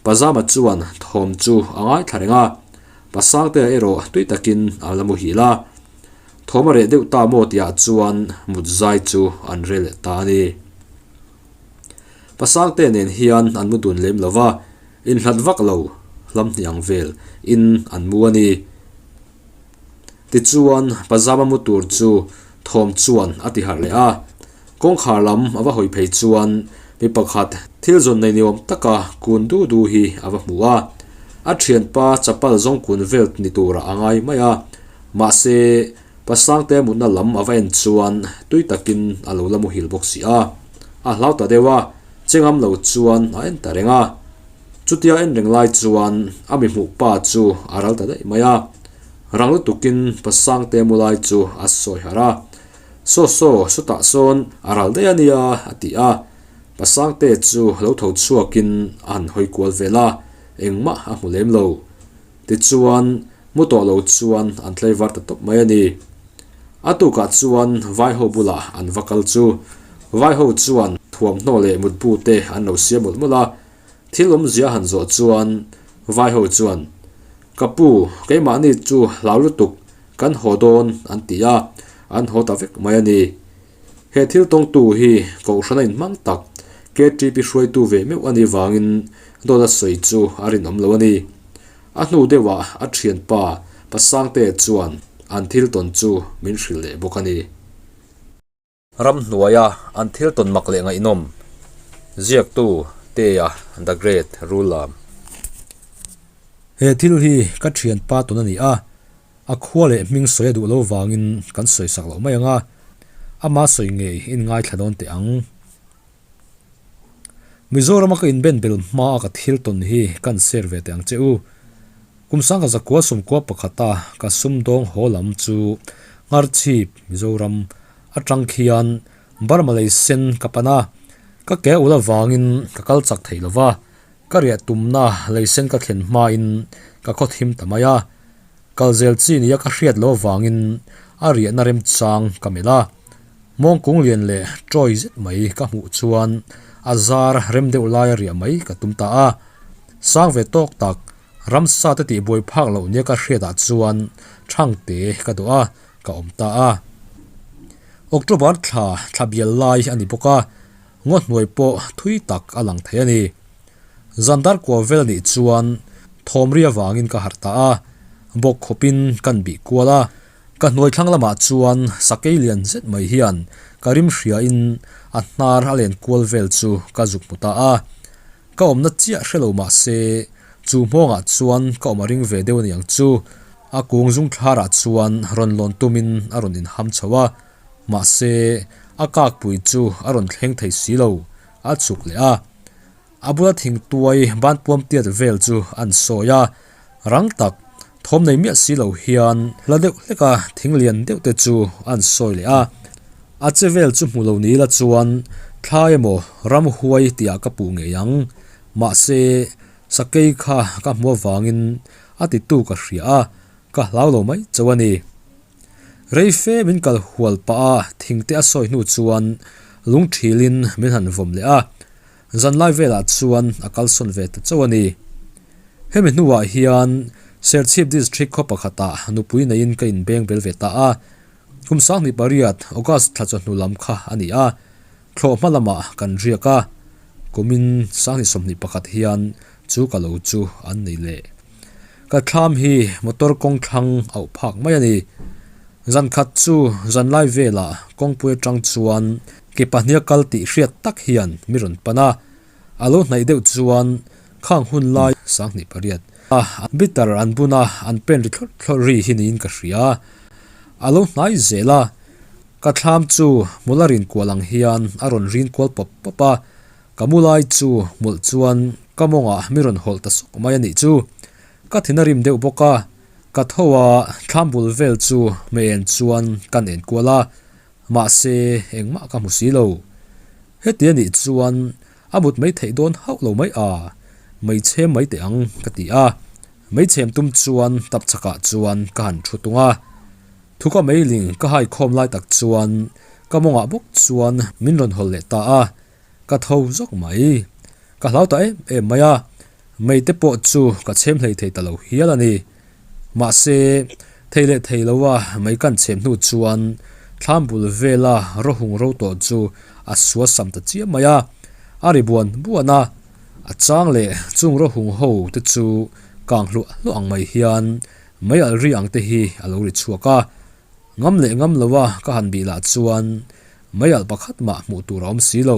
Pazama chuan thawm chu a ngaithla reng a, Pasangtea erawh tui takin a la muhil a. Thawm a reh deuh ta maw tihah chuan mut zai chu an rel leh ta a ni. Pasangtea nen hian an mu dun lem lo va, inhlat vak lo hlam hniang vel in an mu a ni. Tichuan Pazama mu tur chu thawm chuan a ti harh leh a, kawngkhar lam a va hawi phei chuan mi pakhat thil zawn nei ni awm taka kun du du hi a va hmu a, a thianpa chapal zawng kun vel ni turah a ngai mai a, mahse Pasangte mutna lam a va en chuan tui takin a lo la muhil bawk si a, a hlau ta deuh a, che ngam lo chuan a en ta reng a. Chutia en reng lai chuan a mi hmuh pa chu a ral ta daih mai a, rang lutukin Pasangte mu lai chu a sawi harh a, Saw saw, sawtah sawn a ral daih a nia a ti a, Pasangte chu lo tho chhuakin a han hawi kual vel a, engmah a hmu lem lo. Tichuan mu tawh lo chuan an tlaivar ta tawp mai a ni. A tukah chuan Vaiho bulah an va kal chu Vaiho chuan thuamhnaw leh mutbu te an lo siam mawlh mawlh a, Thil awmzia han zawh chuan Vaiho chuan, Ka pu, keimahni chu hlau lutuk, kan haw dawn an ti a, an haw ta vek mai a ni. He thil tawngtu hi Kohhran a inhmang tak, KTP hruaitu ve meuh a nih vangin dawt a sawi chu a rinawm lo a ni. A hnu deuhah a thianpa Pasangte chuan an thil tawn chu min hrilh leh bawk a ni. Ramhnuaia an thil tawn mak leh ngaihnawm ziaktu Tea The Great Rullam. He thil hi ka thianpa tawn a ni a, a khua leh hming sawi a duh lo vangin kan sawi sak loh mai ang a, ama sawi ngei in ngaithla dawn teh ang. Mizorama ka inben bel hmaa ka thil tawn hi kan share ve teh ang che u. Kum sangha zakua sawmkua pakhata ka sumdawng haw lam chu Ngharchhip, Mizoram, atang khian Burma lei sen ka pan a, ka ke ul avangin ka kal chak thei lova, ka riah tumna lei sen ka thlen hmain ka khaw thim ta mai a. Kal zel chi nia ka hriat loh avangin a riahna remchang ka melh a. Mawngkung lian leh tawi zet mai ka hmuh chuan a zar rem deuh laia riah mai ka tum ta a. Sang ve tawk tak, ramsa te tih buai phak loh nia ka hriatah chuan Thangte ka duh a, ka awm ta a. October thla thla bial lai a ni bawk a, ngaw hnuai pawh thui tak a lang thei a ni. Zandar kua vel nih chuan thawmri avangin ka harh ta a, bawk khawpin kan bih kual a. Ka hnuai thlang lamah chuan sakei lian zet mai hian ka rim hriain a hnar a len kual vel chu ka zuk hmu ta a. Ka awmna chiah hre lo mah se chu hmawngah chuan ka awm a ring ve deuh aniang chu a kung zung thlarah chuan rawn lawn tumin a rawn inham chho a, mahse a kakpui chu a rawn thleng thei si lo, a chhuk leh a. A bula thingtuai banpuam tiat vel chu an sawi a, rang tak thawm nei miah si lo hian hla deuh hlek a thing lian deuh te chu an sawi leh a. A che vel chu hmu lo ni la chuan thla emaw ramhuai tih ah ka puh ngei ang. Mahse, sakei kha ka hmu avangin a titu ka hria a, ka hlau lo mai chauh a ni. Rei fe min kal hual pah a thing te a sawi hnu chuan lung thilin min han vawm leh a, Zanlai velah chuan a kalsawn ve ta chauh a ni. Hemi hnuah hian Serchhip District khaw pakhatah nupui neiin ka inbeng bel ve ta a. Kum 28 August thla chawhnu lam kha a ni a, thlawh hma lamah kan riak a, kumin 2021 hian chu ka lo chu an nei leh. Ka thlam hi motor kawng thlang auh phak mai a ni. Zan khat chu zanlai velah kawngpui atang chuan ke pahniha kal tih hriat tak hian mi rawn pan a, a lo hnaih deuh chuan khang hun lai 28 a bitter an bun a an pen ri thlawrh thlawrh ri hi niin ka hria. A lo hnai zel a, ka thlam chu hmul a rin kual ang hian a rawn rin kual pawp pawp a, Ka mu lai chu hmawlh chuan ka mawngah mi rawn hawlh ta sawk mai a nih chu. Ka thin a rim deuh bawk a, ka tho a thlam bul vel chu hmeh en chuan kan en kual a, mahse engmah ka hmu si lo. Heti a nih chuan a mut mai theih dawn hauh lo mai a, mei chhem mai teh ang ka ti a, mei chhem tum chuan tap chakah chuan ka han thu tung a. Thuka meiling ka hai khawm lai tak chuan ka mawngah bawk chuan min rawn hawlh leh ta a. Ka tho zawk mai. Ka hlau ta em em mai a. Mei te pawh chu ka chhem hlei thei ta lo hial a ni. Mahse, thei leh thei loa mei kan chhem hnu chuan thlam bul vela rawhung ro tawh chu a suasam ta chiam mai a, a ri buan buan a. A chang leh chung rawhung ho te chu kang hluah hluah ang mai hian mei alh ri ang te hi a lo ri chhuak a. Ngam leh ngam loa ka han bih lah chuan mei alh pakhat mah hmuh tur a awm si lo.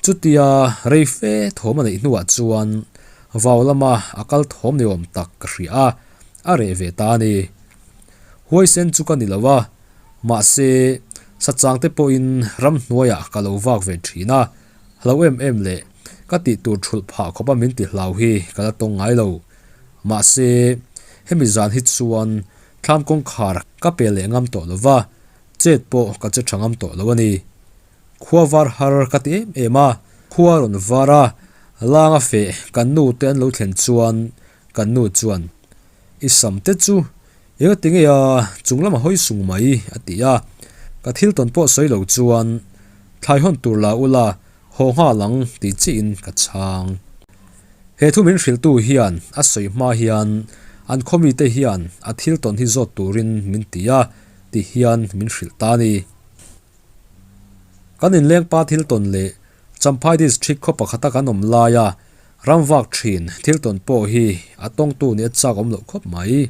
Chutia rei fe thawm a neih hnuah chuan vau lama a kal thawm ni awm tak ka hria a, a reh ve ta a ni. Huaisen chu ka ni lo a, mahse sachang te pawhin ramhnuaiah ka lo vak ve thin a, hlo em em leh ka tih tur thulh phah khawpa min ti hlau hi ka la tawng ngai lo. Mahse hemi zan hi chuan thlam kawngkhar ka pe leh ngam tawh lo va, chet pawh ka che tha ngam tawh lo a ni. Khua var har ka ti em em a, khua rawn var a, lang a feh kan nu te an lo thlen chuan kan nu chuan, I sam te chu eng ti nge a chung lam a hawi sung mai a ti a, ka thil tawn pawh sawi lo chuan thlai hawn tur la ula haw nghal ang tih chiah in ka chhang. He thu min hrilhtu hian a sawi hma hian an khaw mite hian a thil tawn hi zawt turin min ti a ti hian min hrilh ta a ni. Kan inlengpa thil tawn leh Champhai District khaw pakhata kan awm laia ramvak thin thil tawn pawh hi a tawngtu nih a chak awm loh khawp mai.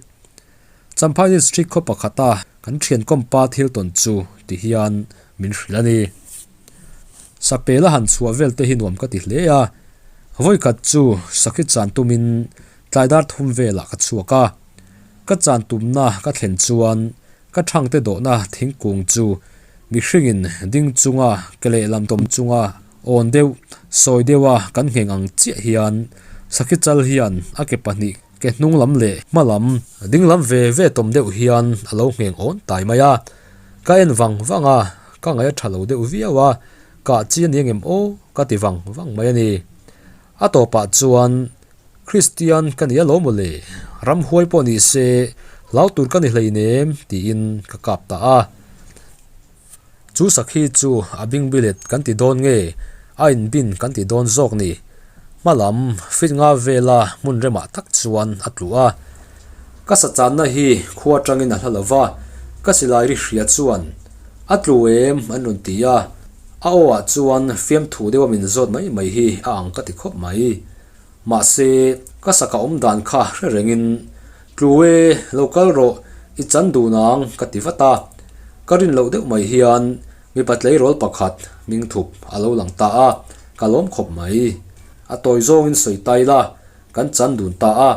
Champhai District khaw pakhata kan thiankawmpa thil tawn chu ti hian min hrilh a ni. Sapel a han chhuah vel te hi nuam ka ti hle a, vawikhat chu sakhi chan tumin tlai dar thum velah ka chhuak a, ka chan tumna ka thlen chuan Ka thangte dawhna thingkung chu mihringin ding chunga ke lehlam tawm chunga awn deuh, sawi deuha kan ngheng ang chiah hian sakhi chal hian a ke pahnih ke hnung lam leh hma lam ding lam ve ve tawm deuh hian a lo ngheng awn tai mai a. Ka en vang vang a, ka ngaih a tha lo deuh viau a, kah chi a ni angem aw ka ti vang vang mai a ni. A tawpah chuan Kristian ka ni alawm aw le, ramhuai pawh ni se hlau tur ka ni hleinem tiin ka kap ta a. Chu sakhi chu a bing bilet kan ti dawn nge a inbin kan ti dawn zawk ni. Hma lam fit nga vela hmun remah tak chuan a tlu a. Ka sachanna hi khua atangin a hla lo va, ka silai ri hria chuan a tlu em an rawn ti a. A aw ah chuan fiamthu deuha min zawt mai mai hi a ang ka ti khawp mai. Mahse, ka saka awm dan kha hre rengin, Tlu e, lo kal rawh, i chan dun ang, ka ti vat a. Ka rin loh deuh mai hian mipa tleirawl pakhat hming thup a lo lang ta a, ka lawm khawp mai. A tawi zawngin sawi tai la, kan chan dun ta a.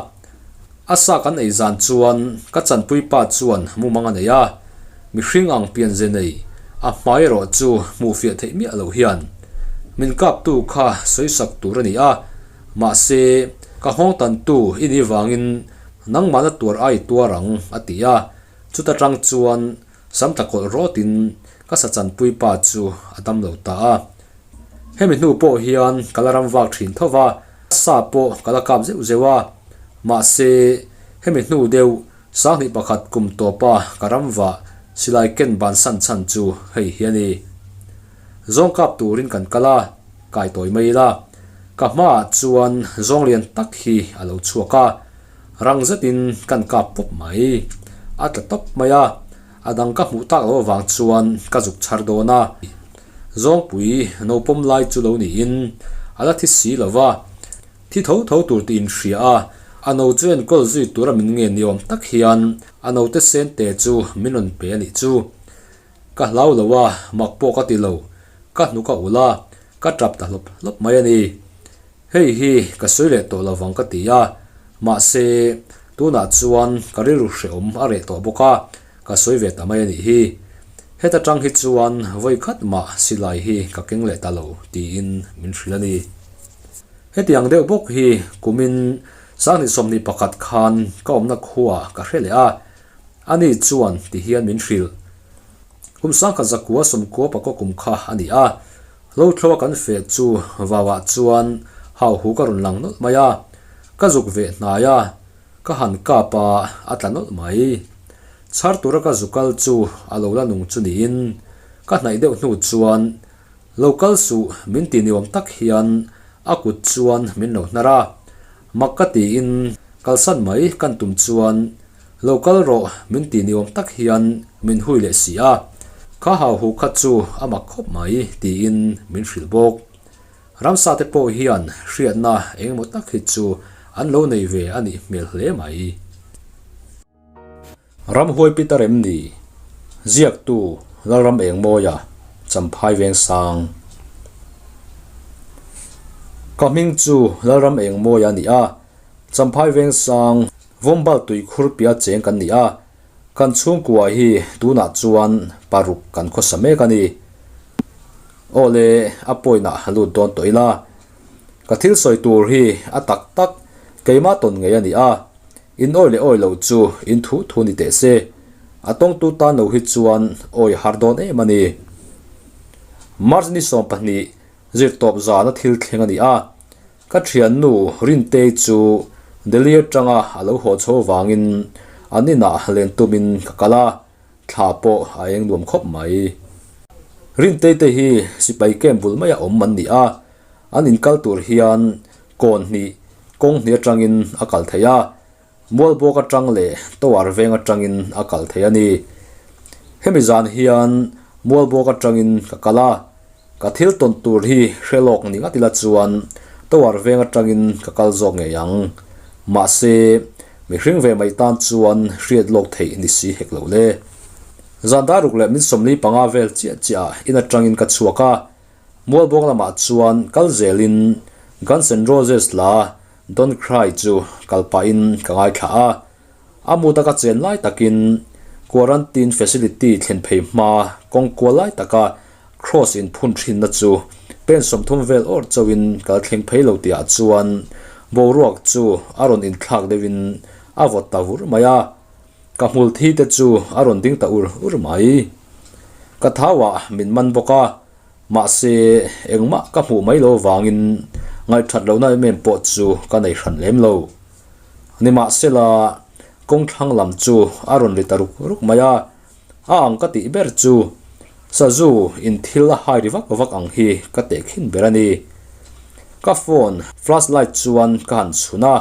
A sa kan ei zan chuan ka chanpui pa chuan mumang a nei a, mihring ang pianze nei a hmai erawh chu hmuh fiah theih miah loh hian min kaptu kha sawisak tur a ni a, mahse ka nghawng tantu i nih vangin nangmahna tuar ai tuar ang a ti a, chuta tang chuan sam tla kawlh rawtin ka sa chanpui pa chu a dam lo ta a. Hemi hnu pawh hian ka la ram vak thin tho va, sa pawh ka la kap zeuh zeuh a, mahse hemi hnu deuh sanghnih pakhat kum tawpa ka ram vah silai ken bansan chhan chu hei hi a ni. Zawng kap turin kan kal a, kai tawi mai ila, ka hmaah chuan zawng lian tak hi a lo chhuak a, rang zetin kan kap pawp mai, a tla tawp mai a. A dang ka hmuh tak loh avang chuan ka zuk chhar dawn a, Zawngpui no pawm lai chu lo niin a la thi si lo va, thi tho tho tur tih inhria a, a no chu enkawl zui tura min ngen ni awm tak hian a note sen te chu min rawn pe a nih chu. Ka hlau lo a, mak pawh ka ti lo, ka hnuk a ulh a, ka tap ta hlawp hlawp mai a ni. Hei hi ka sawi leh tawh lo vang ka ti a, mahse tunah chuan ka rilru hrehawm a reh tawh bawk a, ka sawi ve ta mai a nih hi. Heta tang hi chuan vawi khat mah silai hi ka keng leh ta lo tiin min hrilh a ni. Hetiang deuh bawk hi kumin sanghnih 21 khan ka awmna khuaah ka hre leh a, ani chuan ti hian min hrilh. Kum sangkhat zakua sawmkua pakua kum kha a ni a, Lo thloa kan feh chu vauah chuan hau hu ka rawn lang nawlh mai a, ka zuk veh hnai a, ka han kap a, a tla nawlh mai. Chhar tura ka zu kal chu a lo la nung chu niin ka hnaih deuh hnu chuan lo kal suh min ti ni awm tak hian a kut chuan min lo hnar a. Mak ka tiin kalsan mai kan tum chuan lo kal rawh min ti ni awm tak hian min hui leh si a, kha hauhu kha chu a mak khawp mai tiin min hrilh bawk. Ramsa te pawh hian hriatna engemaw tak hi chu an lo nei ve a nih hmel hle mai. Ramhuai Peter em ni? Ziaktu Lalram Engmawia, Champhai Vengsang. Ka hming chu Lalram Engmawia a ni a, Champhai Vengsang Vawmbal tuikhur pia cheng kan ni a, kan chhungkua hi tunah chuan paruk kan khawsa mek a ni. Aw le, a pawinah lut dawn tawh ila. Ka thil sawi tur hi a tak tak keimah tawn ngei a ni a. In awi leh awi lo chu in thu thu ni teh se, a tawngtu tan lo hi chuan awi har dawn em a ni. March ni 20 zirtawp zana thil thleng a ni a, ka thiannu Rintei chu Delhi atanga a lo haw chho vangin an inah len tumin ka kal a, thla pawh a eng nuam khawp mai. Rintei te hi sipai camp bul maia awm an ni a, an inkal tur hian Kawn hnih, kawng hnih atangin a kal thei a, Mualbuak atang leh Tower veng atangin a kal thei a ni. Hemi zan hian Mualbuak atangin ka kal a, ka thil tawn tur hi hre lawk ni ngat ila chuan Tower veng atangin ka kal zawk ngei ang. Mahse, mihring ve mai tan chuan hriat lawk theih ni si hek lo le. Zan dar ruk leh min 45 vel chiah chiah ah in atangin ka chhuak a, Mualbuang lamah chuan kal zelin Guns N' Roses hla Don't Cry chu kal pahin ka ngaithla a. A mut a ka chen lai takin Quarantine Facility thlen phei hma kawng kual lai taka Cross in phun thinna chu pen 30 vel awrh chauhin kal thleng phei lo tihah chuan boruak chu a rawn inthlak deuhin a vawt ta vur mai a. Ka hmul thi te chu a rawn ding ta ur ur mai. Ka thauah min man bawk a, mahse engmah ka hmuh mai lo vangin ngaihthat lohna em em pawh chu ka nei hran lem lo. Nimahsela, kawng thlang lam chu a rawn ri ta ruk ruk mai a, a ang ka tih ber chu sazu in thil a hai ri vak vak ang hi ka tehkhin ber a ni. Ka phone flashlight chuan ka han chhun a.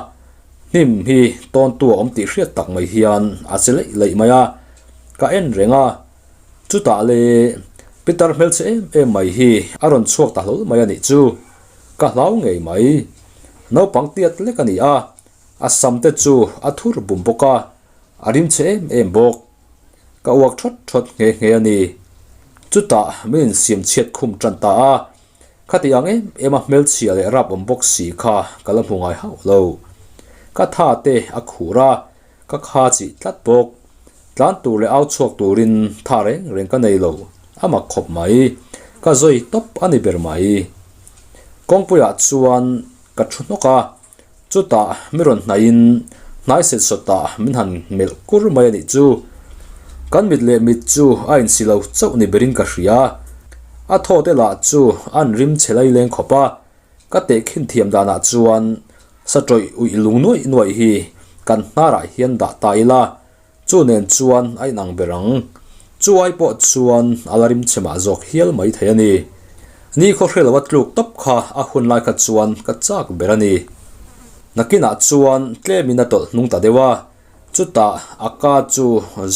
Hnim hi tawntu a awm tih hriat tak mai hian a che leih leih mai a, ka en reng a, chutah le Peter hmelchhe em em mai hi a rawn chhuak ta hlawl mai a nih chu, ka hlau ngei mai. Naupang tiat lek a ni a, a sam te chu a thur bum bawk a, a rimchhe em em bawk. Ka uak thawt thawt nghe nghe a ni. Chutah min insiam chhiat khum tan ta a, Khati ang em em a hmelchhia leh rap awm bawk si kha ka la hmu ngai hauh lo. Ka tha te a khur a, ka kha chih tlat bawk. Tlan tur leh au chhuak turin tha reng reng ka nei lo, a mak khawp mai. Ka zawi tawp a ni ber mai. Kawngpuiah chuan ka thu hnawk a, Chutah mi rawn hnaihin hnai set sawtah min han melh kur mai a nih chu. Kan mit leh mit chu a insi lo chauh ni berin ka hria. A thaw te lah chu an rim chhe lai leng khawp a, ka tehkhin thiam danah chuan sa tawih uih lung nuaih nuaih hi kan hnarah hian dah ta ila Chu nen chuan a inang ber ang. Chu ai pawh chuan a la rim chhe mah zawk hial mai thei a ni. Ni khaw hre lo a tluk tawp kha a hun lai kha chuan ka chak ber a ni. Nakinah chuan tlemin a tawlh hnung ta deuh a, chutah a ka chu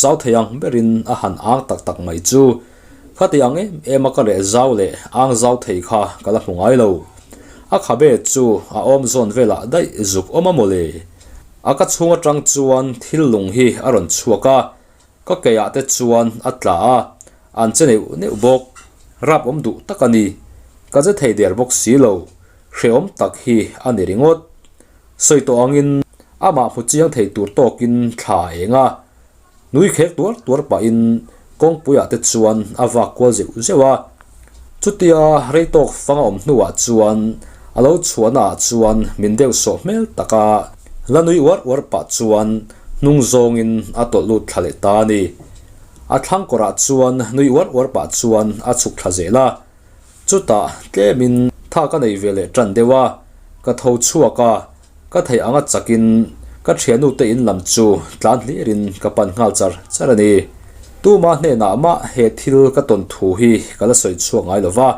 zau thei ang berin a han ang tak tak mai chu. Khati ang em em a ka leh zau leh ang zau thei kha ka la hmu ngai lo. A khabe chu a awm zawn velah daih zuk awm a mawle. A ka chhung atang chuan thil lung hi a rawn chhuak a, ka keiah te chuan a tla a, an che neuh neuh bawk. Rap awm duh tak a ni. Ka che thei der bawk si lo. Hrehawm tak hi a ni ringawt. Sawi tawh angin amah hmu chiang thei tur tawkin thla a eng a. Nui khek tuar tuar pahin kawngpuiah te chuan a vak kual zeuh zeuh a. Chutia rei tawk fang a awm hnuah chuan a lo chhuahna ah chuan min deuh sawh hmel tak a, la nui uar uar pah chuan hnung zawngin a tawlh lut thla leh ta a ni. A thlang kawrah chuan nui uar uar pah chuan a chhuk thla zel a. Chutah tlemin tha ka nei ve leh tan deuh a, ka tho chhuak a, Ka theih anga chakin ka thianute in lam chu tlan hlirin ka pan nghal char char a ni. Tuma hnenah mah he thil ka tawn thu hi ka la sawi chhuak ngai lo va,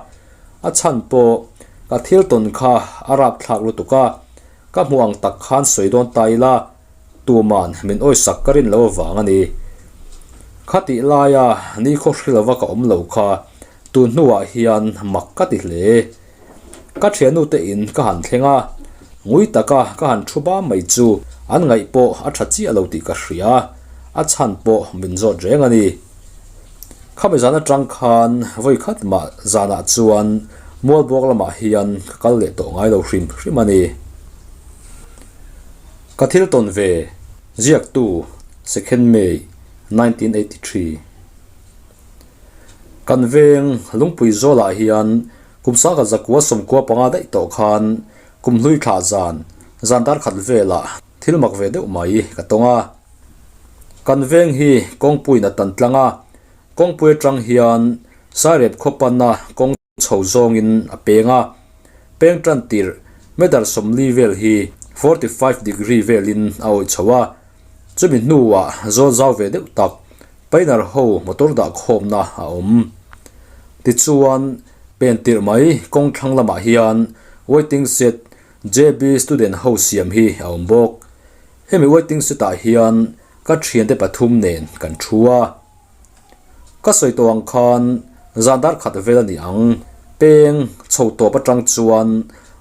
a chhan pawh ka thil tawn kha a rapthlak lutuk a. Ka hmuh ang tak khan sawi dawn ta ila, tuman min awisak ka rin lo avang a ni. Khatih laia nikhaw hri lova ka awm lo kha tun hnuah hian mak ka ti hle. Ka thiannute in ka han thleng a, ngui taka ka han thu bam mai chu an ngaih pawh a tha chiah lo tih ka hria, a chhan pawh min zawt reng a ni. Khami zan atang khan vawi khat mah zanah chuan Mualbuak lamah hian ka kal leh tawh ngai lo hrim hrim a ni. Ka thil tawn ve, ziaktu, Second May, 1983. Kan veng Lungpui zawlah hian kum sangkhat zakua sawmkua panga daih tawh khan kum hlui thlah zan, zan dar khat velah thil mak ve deuh mai ka tawng a. Kan veng hi kawngpuiin a tan tlang a, kawngpui atang hian Sairep khaw panna kawng chho zawngin a peng a, peng tan tirh meter 40 vel hi 45 degree velin a awih chho a, chumi hnuah zawl zau ve deuh tak Painter ho motor dah khawmna a awm. Tichuan, pen tirh mai kawng thlang lamah hian waiting shed JB student ho siam hi a awm bawk. Hemi waiting shed ah hian ka thiante pathum nen kan thu a. Ka sawi tawh ang khan zan dar khat vel a ni ang. Peng chho tawp atang chuan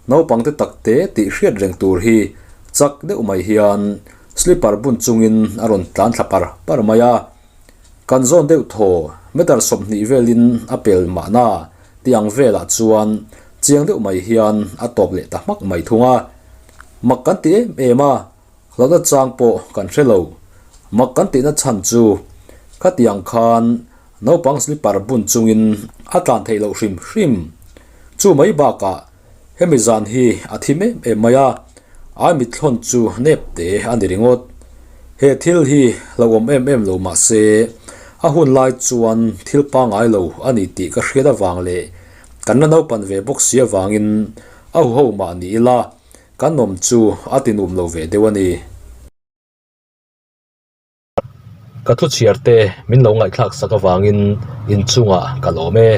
naupang te tak te tih hriat reng tur hi chak deuh mai hian Slipper bun chungin a rawn tlan thla par par mai a, kan zawn deuh thaw meter 20 velin a pel mahna tih ang velah chuan chiang deuh mai hian a tawp leh ta hmak mai thung a. Mak kan ti em em a, hlauhna chang pawh kan hre lo. Mak kan tihna chhan chu khatiang khan naupang slipper bun chungin a tlan theih loh hrim hrim. Chu mai bakah Hemi zan hi a thim em em mai a, ai mithlawn chu nep te a ni ringawt. He thil hi hlauhawm em em lo mah se, a hun lai chuan thil pangngai lo a ni tih ka hriat avang leh kan la naupan ve bawk si avangin a huho mah ni ila kan awm chu a ti nuam lo ve deuh a ni. Ka thu chhiar te min lo ngaihthlak sak avangin inchungah ka lawm e.